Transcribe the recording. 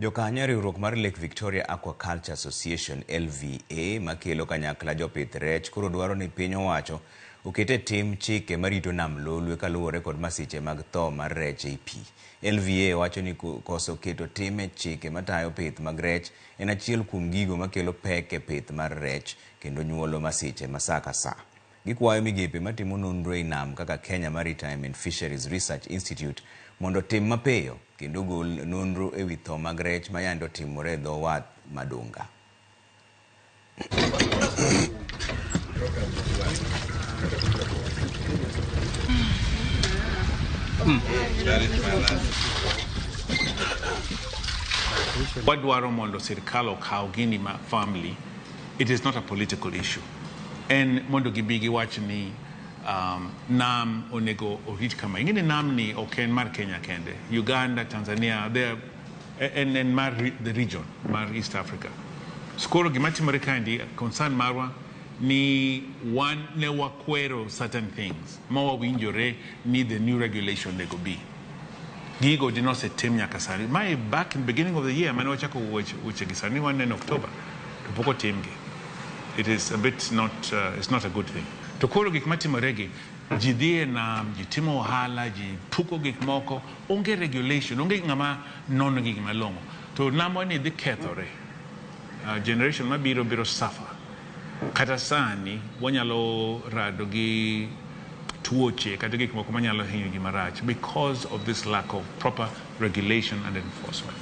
Jokanyo e riwruok mar Lake Victoria Aquaculture Association, LVA, makelo kanyakla jopith rech koro dwaro ni piny owacho oket e tim chike marito nam Lolwe kaluwore kod masiche mag tho mar rech ei pi. LVA wacho ni koso keto tim e chike matayo pith mag rech en achiel kuom gigo makelo pek e pith mar rech kendo nyuolo masiche ma saa ka saa. Gikwayo migepe matimo nonro ei nam kaka Kenya Maritime and Fisheries Research Institute mondo otim mapiyo kendo ogol nonro ewi tho mag rech mayande otimore e dho wath ma Dunga. Wadwaro mondo sirkal okaw gini ma firmly. It is not a political issue. En mondo gibi giwach ni nam onego orit kama. Ing'e ni nam ni ok en mar Kenya kende. Uganda, Tanzania, they are, en mar the region, mar East Africa. So koro gima timore kaendi, concern marwa ni wan ne wakwero certain things ma wawinjore ni the new regulation onego bi. Gigo di nosetim nyaka sani. Mae back in beginning of the year mane wachako weche gi, sani wan en October to pok otimgi. It is a bit not, it's not a good thing. To koro gik matimore gi, ji dhi e nam, ji timo ohala, ji puko gik moko, onge regulation, onge ng'ama nono gigi malong'o. To namwa ni dhi kethore. Generation mabiro biro suffer. Kata sani wanyalo rado gi tuoche kata gik moko manyalo hinyo ji marach because of this lack of proper regulation and enforcement.